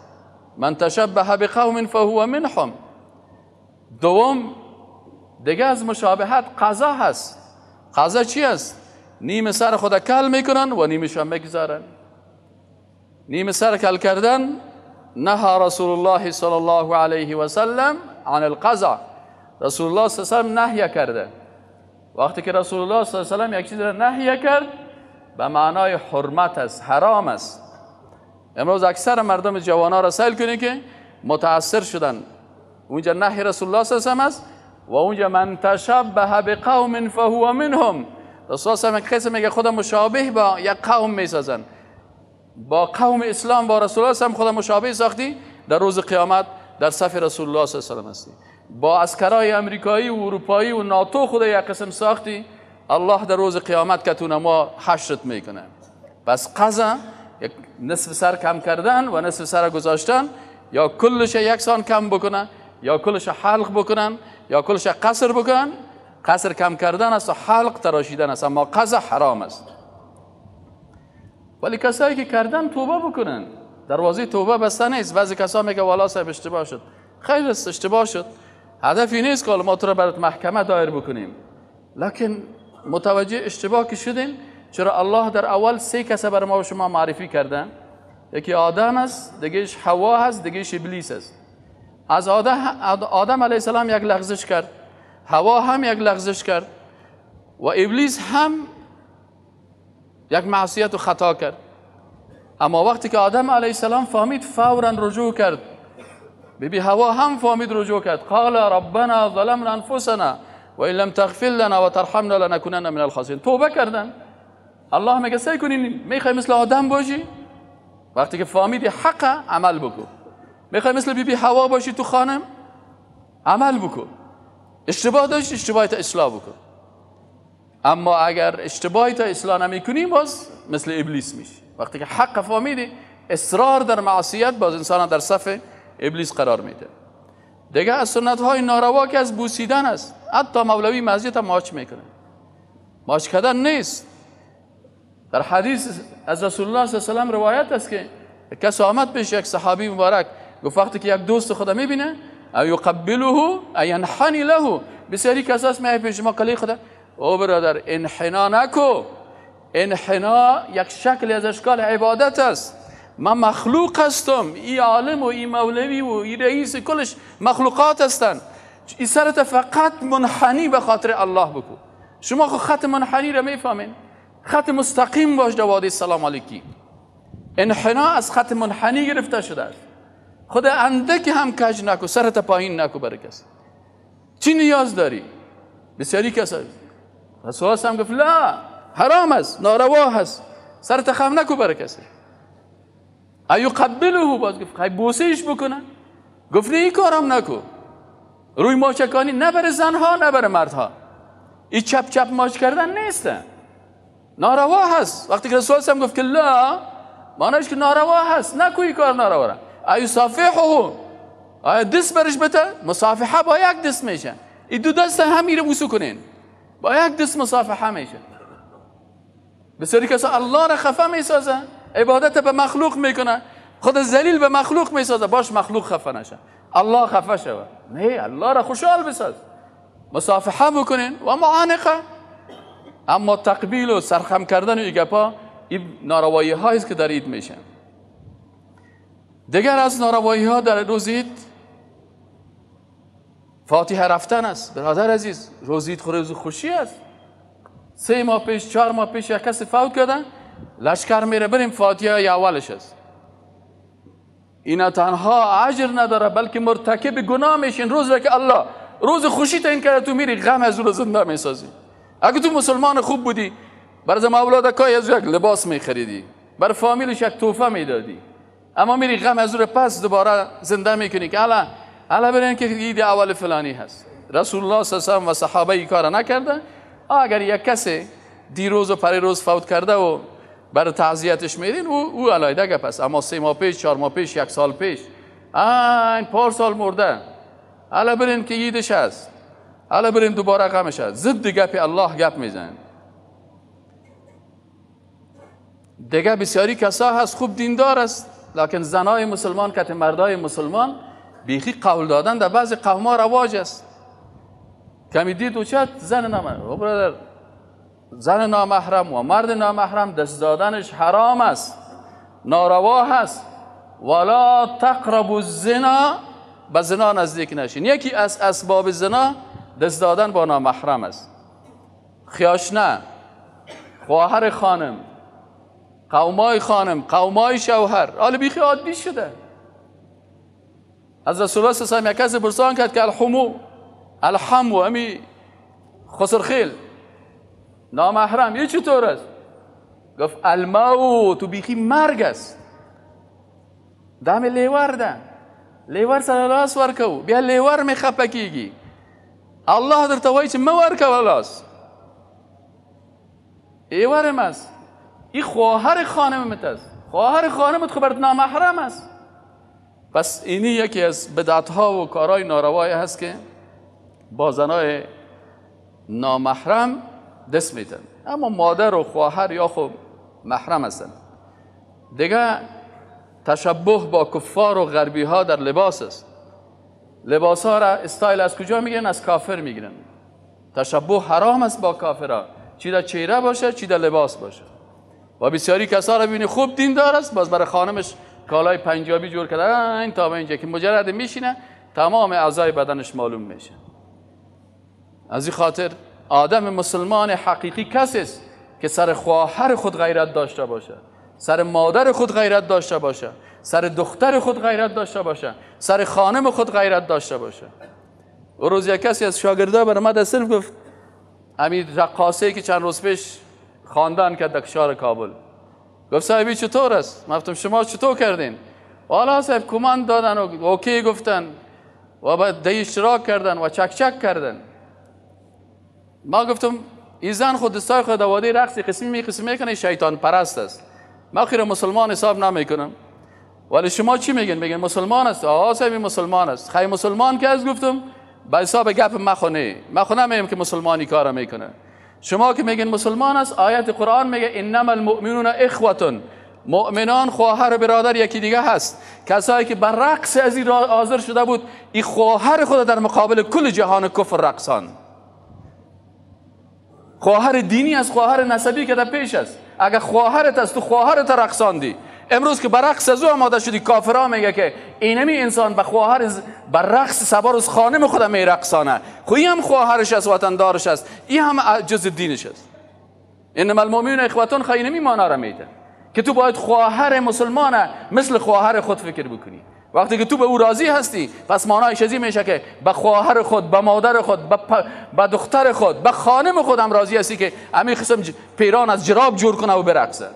من تشبه بقوم فهو منهم. دوم دیگه از مشابهت قضا هست. قضا چی است؟ نیم سر خود کل میکنن و نیمش هم میگذارن. نیم سر کل کردن، نهى رسول الله صلی الله علیه و سلم عن القضا، رسول الله صلی الله علیه و سلم نهی کرده. وقتی که رسول الله صلی الله علیه و سلم یک چیز را نهی کرد، به معنای حرمت است، حرام است. امروز اکثر مردم جوانا را سیل کنید که متاثر شدن. اونجا نهی رسول الله صلی الله علیه و سلم است و اونجا من تشبه بقوم فهو منهم. رسول الله صلی الله علیه و سلم میگه خود مشابه با یک قوم میسازن، با قوم اسلام، با رسول الله صلی الله علیه و سلم خود مشابه ساختی، در روز قیامت در صف رسول الله صلی الله علیه و سلم هستی. با عسکرای امریکایی و اروپایی و ناتو خود یک قسم ساختی، الله در روز قیامت که تو ما حشرت میکنه. پس قضا یک نصف سر کم کردن و نصف سر گذاشتن، یا کلش یکسان کم بکنن، یا کلش حلق بکنن، یا کلش قصر بکنن. قصر کم کردن است و حلق تراشیدن است، اما قضا حرام است. ولی کسایی که کردن توبه بکنن، دروازه توبه بسته نیست. بعضی کسا میگه والا صاحب اشتباه شد. خیر است، اشتباه شد، هدفی نیست که ما تو را برات محکمه دایر بکنیم، لکن متوجه اشتباه که شدیم. چرا الله در اول سه کس بر ما و شما معرفی کردن؟ یکی آدم است، دیگهش حوا هست، دیگهش ابلیس است. از آدم علیه السلام یک لغزش کرد، حوا هم یک لغزش کرد و ابلیس هم یک معصیت و خطا کرد. اما وقتی که آدم علیه السلام فهمید فورا رجوع کرد، بی حوا هم فهمید رجوع کرد. قال ربنا ظلمنا انفسنا و ان لم تغفر لنا و ترحمنا لنكونن من الخاسرین. توبه کردن. الله میگه سعی کنین، میخوای مثل آدم باشی؟ وقتی که فهمیدی حق عمل بکن. میخوای مثل بی بی حوا باشی تو خانم؟ عمل بکن. اشتباه داشتی، اشتباهت اصلاح بکن. اما اگر اشتباهی تا اصلاح نمیکنی، باز مثل ابلیس میشی. وقتی که حق فهمیدی، اصرار در معصیت باز انسان در صف ابلیس قرار میده. دیگه از سنت های ناروا که از بوسیدن است. حتی مولوی مسجد هم ماچ میکنه. ماچ کردن نیست. در حدیث از رسول الله صلی الله علیه و سلم روایت است که کس آمد پیش یک صحابی مبارک، گفت وقتی که یک دوست خود میبینه، او یقبله ینحنی له. بسیاری کساس میای پیش ما کلی خدا، او برادر انحنا نکو. انحنا یک شکل از اشکال عبادت است. من مخلوق هستم، ای عالم و ای مولوی و ای رئیس کلش مخلوقات هستند. ای سرت فقط منحنی به خاطر الله بکو. شما خو خط منحنی را میفهمین، خط مستقیم باش در وادی سلام علیکی. انحنا از خط منحنی گرفته شده است. خود اندکی هم کج نکو، سرت پایین نکو برای کس. چی نیاز داری؟ بسیاری کس رسول الله هم گفت لا، حرام است، ناروا هست، سرت خم نکو برای کسی. ایو قبله، باز گفت خی بوسهش بکنه. گفت نه، این کارم نکو. روی ماچکانی نه برای زنها نه برای مردها. این چپ چپ ماچ کردن نیست، ناروا هست. وقتی که رسول الله هم گفت که لا، معنیش که ناروا هست، نکو این کار ناروا را. ایو صافحه، آیا دست برش بده؟ مصافحه با یک دست میشه. این دو دست هم میره بوسو کنین، با یک دست مصافحه میشه. بسیاری کسا الله را خفه میسازه، عبادت به مخلوق میکنه، خود ذلیل به مخلوق میسازه، باش مخلوق خفه نشه، الله خفه شوه. نه، الله را خوشحال بساز، مصافحه بکنین و معانقه. اما تقبیل و سرخم کردن و این گپا، این ناروایی هایی است که در عید میشه. دیگر از ناروایی ها در روز عید فاتحه رفتن است. برادر عزیز، روز عید روز خوشی است. 3 ماه پیش، 4 ماه پیش یک کسی فوت کردن، لشکر میره بریم فاتحه یا اولش است. اینا تنها اجر نداره بلکه مرتکب گناه میشین. روز را که الله روز خوشی تعیین کرده، تو میری غم از او زنده میسازی. اگه تو مسلمان خوب بودی، برای اولادکای از یک لباس میخریدی، برای فامیلش یک تحفه میدادی، اما میری غم از او پس دوباره زنده میکنی که الا برین که عید اول فلانی هست. رسول الله صلی الله علیه و سلم و صحابه این کار نکرده. اگر یک کسی دیروز و پریروز فوت کرده و برای تعزیتش میرین، او علیحده گپ است. اما 3 ماه پیش، 4 ماه پیش، 1 سال پیش، این پارسال مرده، الا برین که عیدش هست، الا برین دوباره غمش هست. ضد گپ الله گپ میزن. دیگه بسیاری کسا هست خوب دیندار است، لکن زنای مسلمان کت مردای مسلمان بیخی قول دادن در بعض قوما رواج است. کمی دید و چت زن نامحرم، برادر، زن نامحرم و مرد نامحرم دست دادنش حرام است، ناروا هست. ولا تقربوا الزنا، به زنا نزدیک نشین. یکی از اسباب زنا دست دادن با نامحرم است. خیاشنه، خواهر خانم، قومای خانم، قومای شوهر، حالا بیخی عادی شده. از رسول الله صلی الله علیه و سلم یک کسی پرسان کرد که الحمو امی خسرخیل نامحرم یه چطور است؟ گفت الموت، بیخی مرگ است. دم لیور ده، لیور سر لاس ورکو، بیا لیور می خپه کیږي. الله درته وایي چې مه ورکوه لاس، ایورم است. این خواهر خانمت است، خواهر خانمت خو برات نامحرم است. پس اینی یکی از بدعت ها و کارهای ناروایی هست که با زنای نامحرم دست میتن. اما مادر و خواهر یا خب محرم هستن. دیگه تشبه با کفار و غربی ها در لباس است. لباس ها را استایل از کجا میگیرن؟ از کافر میگیرن. تشبه حرام است با کافرها، چی در چهره باشه چی در لباس باشه. و بسیاری کسا را ببینی خوب دیندار است، باز برای خانمش کالای پنجابی جور کرده، این تا به اینجا که مجرد میشینه تمام اعضای بدنش معلوم میشه. از این خاطر آدم مسلمان حقیقی کسی است که سر خواهر خود غیرت داشته باشه، سر مادر خود غیرت داشته باشه، سر دختر خود غیرت داشته باشه، سر خانم خود غیرت داشته باشه. و روز یک کسی از شاگردا برای ما در صنف گفت، همین رقاصه که چند روز پیش خواندن کرد در کشور کابل، گفت صاحبی چطور است؟ من گفتم شما چطور کردین؟ والا صاحب کماند دادن و اوکی گفتن و بعد دی اشتراک کردن و چک چک کردن. ما گفتم این زن خود دستای خود دوادی رقص قسمی قسمی میکنه، شیطان پرست است، ما خیر مسلمان حساب نمیکنم. ولی شما چی میگن؟ میگن مسلمان است. آها صاحب مسلمان است. خیر مسلمان که از گفتم به حساب گپ مخونه، مخونه میگم که مسلمانی کار میکنه. شما که میگن مسلمان است، آیت قرآن میگه انما المؤمنون اخوة، مؤمنان خواهر و برادر یکی دیگه هست. کسایی که بر رقص از این حاضر شده بود، این خواهر خود در مقابل کل جهان کفر رقصان. خواهر دینی از خواهر نسبی که در پیش است. اگر خواهرت است تو خواهرت رقصاندی. امروز که بر رقص از او آماده شدی، کافرها میگه که اینمی انسان به خواهر بر رقص سبار از خانم خود می رقصانه، خو این هم خواهرش است، وطندارش است، این هم جز دینش است. انما المؤمنون اخوتون، خو اینمی معنا را میده که تو باید خواهر مسلمانه مثل خواهر خود فکر بکنی. وقتی که تو به او راضی هستی، پس معنایش از این میشه که به خواهر خود، به مادر خود، به دختر خود، به خانم خود هم راضی هستی که همین قسم پیران از جراب جور کنه و برقصه.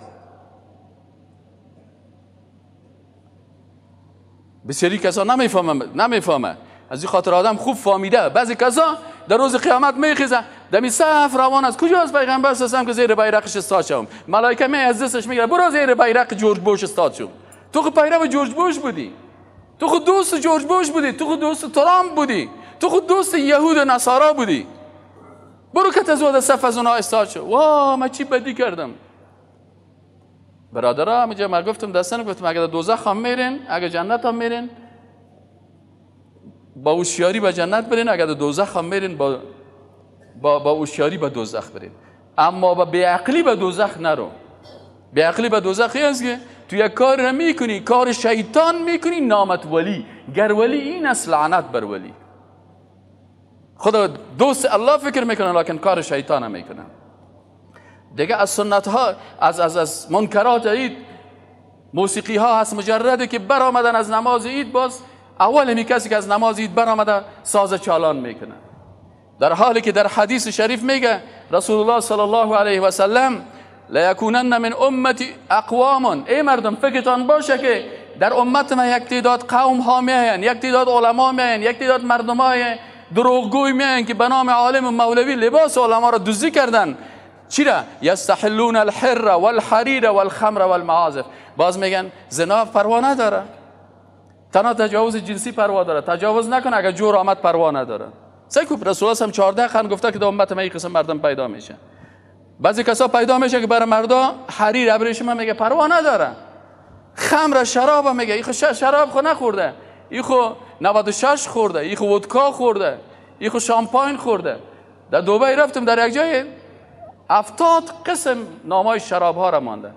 بسیاری کسا نمیفهمه. از این خاطر آدم خوب فهمیده. بعضی کسا در روز قیامت میخیزه دمی صف روان است، کجاست پیغمبر صلی که زیر بیرقش استاد شوم؟ ملائکه می از دستش میگیره، برو زیر بیرق جورج بوش استاد شو. تو خود پیرو جورج بوش بودی، تو خود دوست جورج بوش بودی، تو خود دوست ترامپ بودی، تو خود دوست یهود و نصارا بودی. برو که تزود صف از اونها استاد شو. وا ما چی بدی کردم برادرها. همینجا من گفتم دستن گفتم اگر دوزخ هم میرین، اگر جنت هم میرین، با هوشیاری به جنت برین، اگر دوزخ هم میرین با هوشیاری به دوزخ برین، اما با بیعقلی به دوزخ نرو. بیعقلی به دوزخ است که تو یک کار را میکنی، کار شیطان میکنی، نامت ولی. گر ولی این است، لعنت بر ولی. خدا دوست الله فکر میکنه لکن کار شیطان میکنه. دیگه از سنت ها، از منکرات عید، موسیقی ها هست. مجرده که برآمدن از نماز عید، باز اول می کسی که از نماز عید برآمده ساز چالان میکنه، در حالی که در حدیث شریف میگه رسول الله صلی الله علیه و سلم لیکونن من امتی اقوام. ای مردم فکرتان باشه که در امت ما یک تعداد قوم ها میاین، یک تعداد علما میاین، یک تعداد مردم های دروغگوی میاین که به نام عالم و مولوی لباس علما را دزدی کردن. چرا؟ یستحلون الحر والحریر والخمر والمعازف. باز میگن زنا پروا نداره، تنها تجاوز جنسی پروا داره، تجاوز نکنه اگر جور آمد پروا نداره. سیکو رسول الله هم 14 قرن گفته که در امت ما این قسم مردم پیدا میشه. بعضی کسا پیدا میشه که برای مردا حریر ابریشم میگه پروا نداره، خمر شراب میگه این خو شراب خو نخورده، این خو 96 خورده، این خو ودکا خورده، این خو شامپاین خورده. در دبی رفتم در یک جای 70 قسم نامای شراب ها را مانده.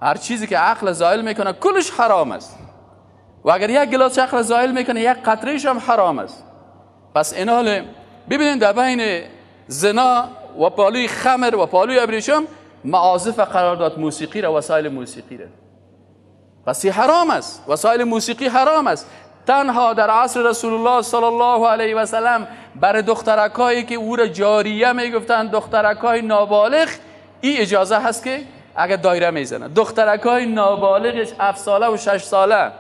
هر چیزی که عقل زائل میکنه کلش حرام است، و اگر یک گلاس عقل زائل میکنه یک قطرهش هم حرام است. پس این حال ببینید در بین زنا و پالوی خمر و پالوی ابریشم معازف قرار داد، موسیقی را، وسایل موسیقی را. پس حرام است، وسایل موسیقی حرام است. تنها در عصر رسول الله صلی الله علیه و سلم برای دخترکایی که او را جاریه میگفتند، دخترکای نابالغ، این اجازه هست که اگر دایره میزنه. دخترکای نابالغش 7 ساله و 6 ساله،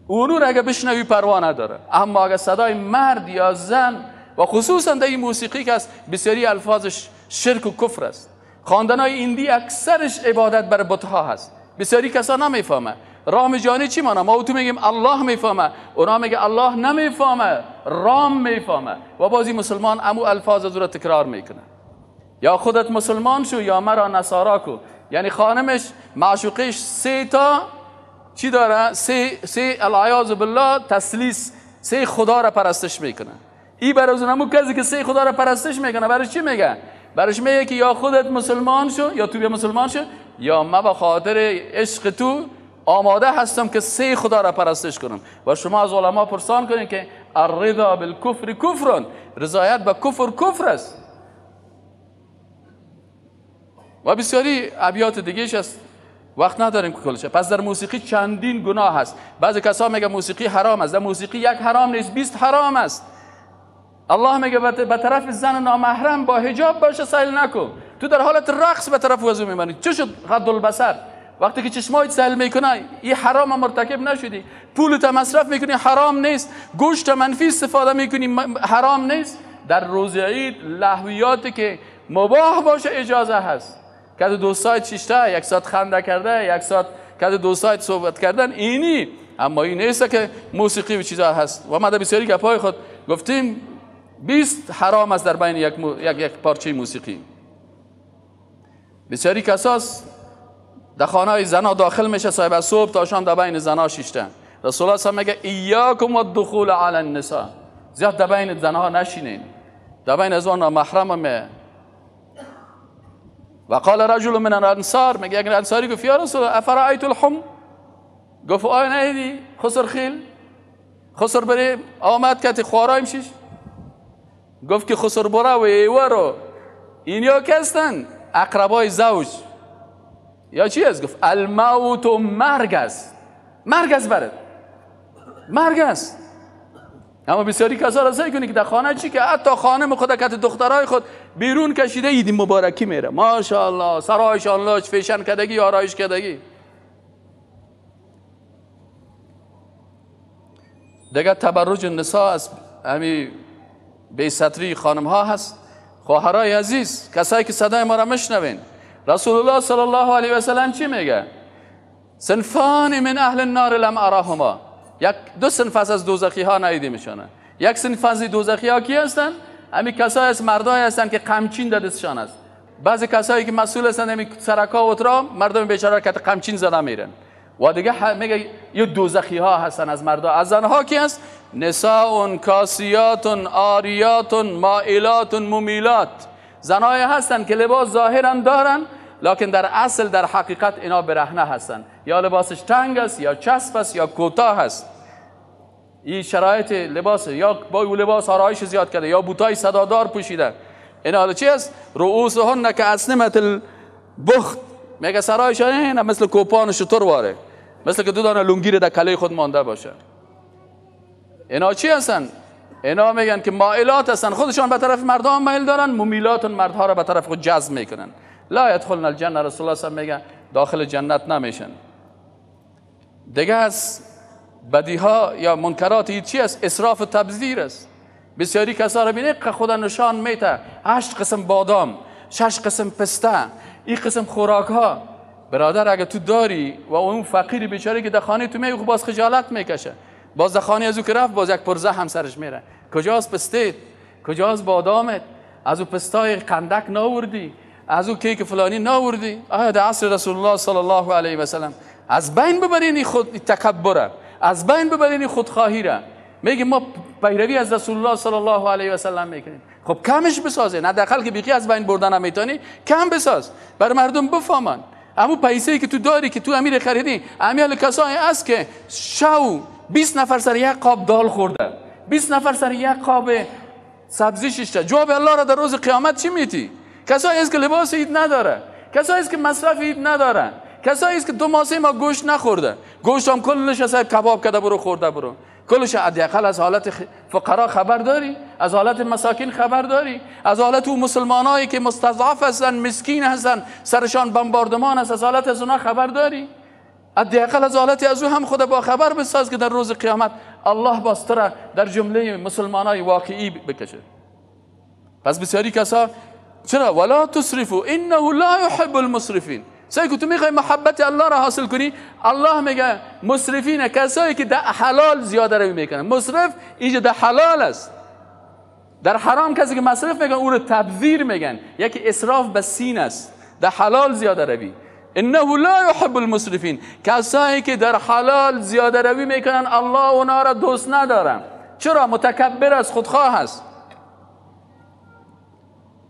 اونو را اگر بشنوی پروا نداره. اما اگر صدای مرد یا زن و خصوصا در این موسیقی که است، بسیاری الفاظش شرک و کفر است. خواندنهای ایندی اکثرش عبادت بر بتها هست. بسیاری کسا نمیفهمه رام جانی چی مانا. ما تو میگیم الله میفهمه، اونا میگه الله نمیفهمه، رام میفهمه. و بعضی مسلمان امو الفاظ از او را تکرار میکنه. یا خودت مسلمان شو یا مرا نصارا کو. یعنی خانمش معشوقش سه تا چی داره؟ سه العیاذ بالله تسلیس، سه خدا را پرستش میکنه. ای برای اون کسی که سه خدا را پرستش میکنه برای چی میگه؟ برایش میگه که یا خودت مسلمان شو، یا تو بیا مسلمان شو، یا ما به خاطر عشق تو آماده هستم که سه خدا را پرستش کنم. و شما از علما پرسان کنید که الرضا بالکفر کفر، رضایت به کفر کفر است. و بسیاری ابیات دیگهش است، وقت نداریم که کلشه. پس در موسیقی چندین گناه هست. بعضی کسا میگه موسیقی حرام است. در موسیقی یک حرام نیست، 20 حرام است. الله میگه به طرف زن نامحرم با حجاب باشه سیل نکن. تو در حالت رقص به طرف وضو میمانی. چه شد غض البصر؟ وقتی که چشمایت سیل میکنه این حرام مرتکب نشدی. پولت مصرف میکنی حرام نیست، گوشت منفی استفاده میکنی حرام نیست. در روز عید لهویاتی که مباح باشه اجازه هست. که دوستایت شیشته یک ساعت خنده کرده، یک ساعت که دوستایت صحبت کردن اینی، اما این نیست که موسیقی و چیزا هست. و ما در بسیاری گپای خود گفتیم 20 حرام است در بین یک پارچه موسیقی. بسیاری کساس در خانه زنا داخل میشه، صاحب صبح تا شام در بین زنا شیشته. رسول الله صلی الله علیه و میگه ایاکم والدخول علی النساء، زیاد در بین زنها نشینین، در بین از آن محرم می. و قال رجل من الانصار، میگه یک انصاری گفت یا رسول الله افرأیت الحم، گفت آیا ندیدی خسر خیل خسر بری آمد کتی خوارایم شیش؟ گفت که خسر بره و ایوه رو اینیا کستن اقربای زوج، یا چی است؟ گفت الموت و مرگ است. مرگ است برد، مرگ است. اما بسیاری کسا را سعی کنی که در خانه چی که حتی خانم خود کت دخترای خود بیرون کشیده عید مبارکی میره، ماشاءالله سرایش الله فیشن کدگی آرایش کدگی. دیگه تبرج النساء از همی بی ستری خانم ها هست. خواهرای عزیز، کسایی که صدای ما را مشنوین، رسول الله صلی الله علیه و سلم چی میگه؟ صنفان من اهل النار لم اراهما. یک دو صنف از دوزخی ها ندیده میشن. یک صنف از دوزخی ها کی هستن؟ همی کسایی از مردای هستن که قمچین در دستشان است. بعضی کسایی که مسئول هستن همی سرکا و ترا مردم بیچاره که قمچین زده میرن. و دیگه میگه یه دوزخی ها هستن از مردا. از زنها کی هست؟ نساء کاسیات عاریات مائلات ممیلات. زنای هستن که لباس ظاهرا دارن، لکن در اصل در حقیقت اینا برهنه هستن، یا لباسش تنگ است یا چسب است یا کوتاه است. این شرایط لباس، یا با لباس آرایش زیاد کرده یا بوتای صدادار پوشیده. اینا حالا چی است؟ رؤوسهن كأسنمة البخت. میگه سرایش اینا مثل کوپان شتر واره، مثل که دو دانه لنگیر در کله خود مانده باشه. اینا چی هستن؟ اینا میگن که مائلات هستن، خودشان به طرف مردان میل دارن، ممیلات مردها را به طرف خود جذب میکنن. لا یدخلن الجنه، رسول الله صلی الله علیه و میگه داخل جنت نمیشن. دیگه از بدیها یا منکرات چی است؟ اسراف و تبذیر است. بسیاری کسا را بینه که خدا نشان میته 8 قسم بادام، 6 قسم پسته، این قسم خوراک ها. برادر اگه تو داری و اون فقیر بیچاره که در خانه تو میگه باز خجالت میکشه، باز در خانه از او که رفت باز یک پرزه هم سرش میره. کجاست پستیت؟ کجاست بادامت؟ از او پستای قندک ناوردی؟ از او کیک فلانی ناوردی؟ آیا در عصر رسول الله صلی الله علیه و سلم از بین ببرین خود تکبره، از بین ببرین خودخواهی را. میگه ما پیروی از رسول الله صلی الله علیه و سلم میکنیم. خب کمش بسازه، نه حداقل که بیخی از بین بردن نمیتونی کم بساز، بر مردم بفهمن. امو پیسه که تو داری که تو امیر خریدی، امیال کسایی است که شو 20 نفر سر یک قاب دال خورده، 20 نفر سر یک قاب سبزی ششته. جواب الله را در روز قیامت چی میتی؟ کسایی است که لباس عید نداره، کسایی است که مصرف عید نداره، کسایی است که 2 ماه 3 ماه گوشت نخورده، گوشت هم کلش از کباب کرده برو خورده برو. کلش حداقل از حالت فقرا خبر داری، از حالت مساکین خبر داری، از حالت او مسلمانایی که مستضعف هستن، مسکین هستن، سرشان بمباردمان است، از حالت از اونا خبر داری. حداقل از حالت از او هم خود با خبر بساز که در روز قیامت الله باز تو را در جمله مسلمانای واقعی بکشه. پس بسیاری کسا چرا ولا تسرفوا انه لا يحب المسرفین. سعی که تو میخوای محبت الله را حاصل کنی، الله میگه مسرفین کسایی که در حلال زیاده روی میکنن. مسرف اینجا در حلال است، در حرام کسی که مصرف میکنه او رو تبذیر میگن، یکی اسراف به سین است، در حلال زیاده روی. انه لا يحب المسرفین، کسایی که در حلال زیاده روی میکنن الله اونا را دوست نداره. چرا؟ متکبر است، خودخواه است.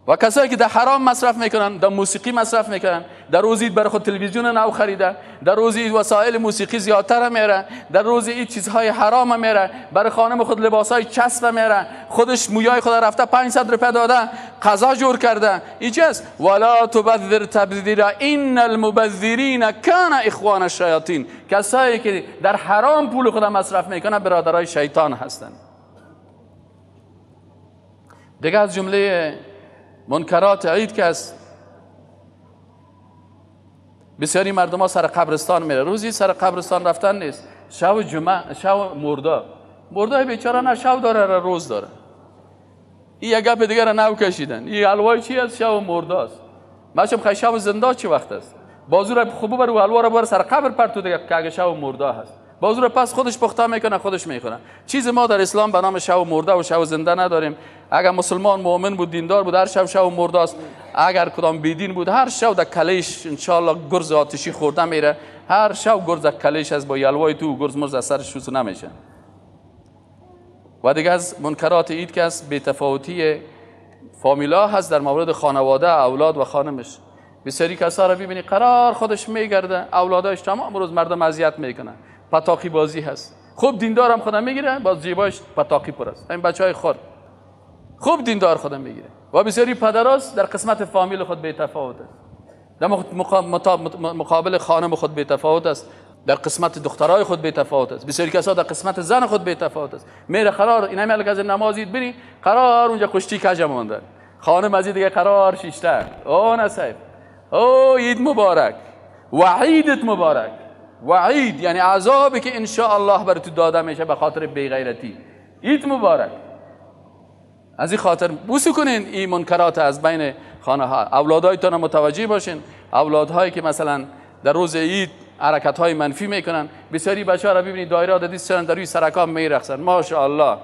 و کسایی که در حرام مصرف میکنن، در موسیقی مصرف میکنن، در روز عید برای خود تلویزیون نو خریده، در روز عید وسایل موسیقی زیادتر میره، در روز عید چیزهای حرام میره، برای خانم خود لباسهای چسب میره، خودش مویای خود رفته 500 روپیه داده قضا جور کرده. اینجاست ولا تبذر تبذیرا ان المبذرین کان اخوان الشیاطین. کسایی که در حرام پول خود مصرف میکنن برادرای شیطان هستند. دیگه از جمله منکرات عید که است، بسیاری مردم ها سر قبرستان میره. روزی سر قبرستان رفتن نیست، شب جمعه، شب مردا، مردای بیچاره نه شب داره نه روز داره. این یک گپ دیگه را نو کشیدن. این حلوای چی است؟ شب مردا است. ماشم خی شب زنده چه وقت است؟ بازو را خوب بر و حلوا را بر سر قبر پرتو دیگه که اگه شب مردا هست. بازو را پس خودش پخته میکنه، خودش میخوره. چیز ما در اسلام به نام شب مرده و شب زنده نداریم. اگر مسلمان مؤمن بود، دیندار بود، هر شب شب مرده است. اگر کدام بیدین بود، هر شب در کلیش ان شاء الله گرز آتشی خورده میره. هر شب گرز کلیش از با یلوای تو گرز مرز از سرش شوس نمیشه. و دیگه از منکرات عید که از بی‌تفاوتی فامیلا هست در مورد خانواده، اولاد و خانمش. بسیاری کسا را ببینی قرار خودش میگرده، اولاداش تمام روز مردم اذیت میکنن. پتاقی بازی هست. خوب دیندارم خودم میگیره، باز جیباش پتاقی پر است. این بچهای خور خوب دیندار خودم میگیره. و بسیاری پدراست در قسمت فامیل خود بی‌تفاوت است. در مقابل خانم خود بی تفاوت است، در قسمت دخترای خود بی تفاوت است، بسیاری کسا در قسمت زن خود بی تفاوت است. میره قرار این همه از نمازید بری قرار اونجا کشتی کج مانده، خانم از دیگه قرار شیشته. او نصیب، او عید مبارک و عیدت مبارک. وعید یعنی عذابی که ان شاء الله بر تو داده میشه به خاطر بی غیرتی. عید مبارک. از این خاطر بوسه کنین این منکرات از بین خانه ها. اولادهایتان متوجه باشین، اولادهایی که مثلا در روز عید حرکت های منفی میکنن، بسیاری بچه ها را ببینید دایره دادی سرن در روی سرکا میرقصن، ماشاءالله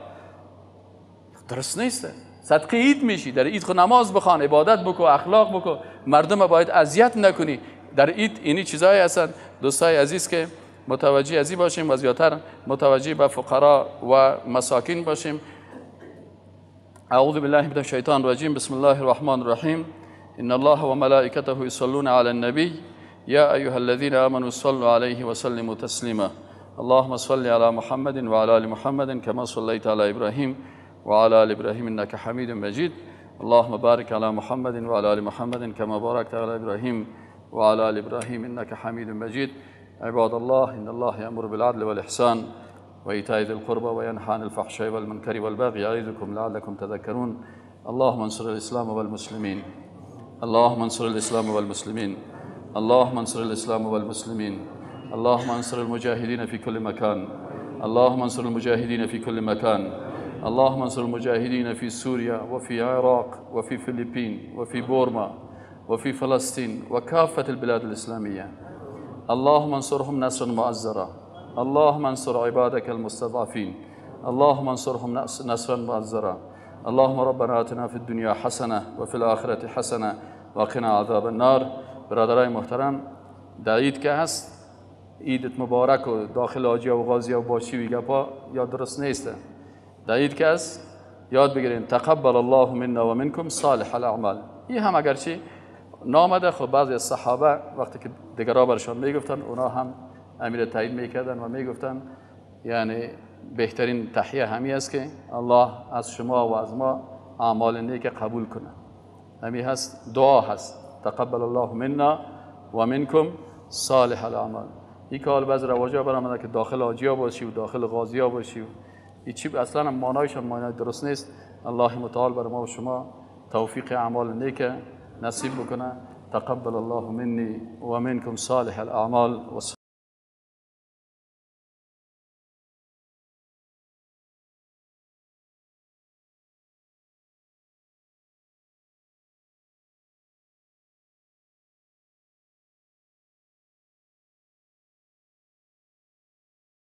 درست نیست. صدقه عید میشی، در عید خود نماز بخوان، عبادت بکو، اخلاق بکو، مردم باید اذیت نکنی در عید. اینی چیزایی هستن دوستای عزیز که متوجه ازی باشیم و زیادتر متوجه به فقرا و مساکین باشیم. اعوذ بالله من الشیطان الرجیم، بسم الله الرحمن الرحیم. ان الله وملائکته یصلون علی النبی یا ایها الذین آمنوا صلوا علیه وسلموا تسلیما. اللهم صل علی محمد وعلى آل محمد كما صلیت علی ابراهیم وعلى آل ابراهیم انك حمید مجید. اللهم بارك على محمد وعلى آل محمد كما باركت على ابراهیم وعلى آل إبراهيم إنك حميد مجيد. عباد الله، إن الله يأمر بالعدل والإحسان وإيتاء ذي القربى وينهى عن الفحشاء والمنكر والبغي يعظكم لعلكم تذكرون. اللهم انصر الإسلام والمسلمين، اللهم انصر الإسلام والمسلمين، اللهم انصر الإسلام والمسلمين، اللهم انصر المجاهدين في كل مكان، اللهم انصر المجاهدين في كل مكان، اللهم انصر المجاهدين في سوريا وفي العراق وفي فلبين وفي بورما وفي فلسطين وكافة البلاد الإسلامية. اللهم انصرهم نصرا مؤزرا، اللهم انصر عبادك المستضعفين، اللهم انصرهم نصرا مؤزرا. اللهم ربنا آتنا في الدنيا حسنة وفي الآخرة حسنة وقنا عذاب النار. برادرای محترم، در عید که هست عیدت مبارک و داخل حاجی و غازی و باشی و گپا یا درست نیست. در عید که هست یاد بگیرین تقبل الله منا و منکم صالح الاعمال. این هم اگرچه نامده، خب بعضی از صحابه وقتی که دیگرها برشان میگفتن اونا هم امیر تایید میکردن و میگفتن یعنی بهترین تحیه همی است که الله از شما و از ما اعمال نیک قبول کنه. همی هست، دعا هست، تقبل الله منا و منکم صالح الاعمال. این که حال بعض رواجا برآمده که داخل حاجیا باشی و داخل غازیا باشی و این چی اصلا هم معنایش معنای درست نیست. الله متعال بر ما و شما توفیق اعمال نیک نصیب بکنه. تقبل الله مني ومنكم صالح الأعمال.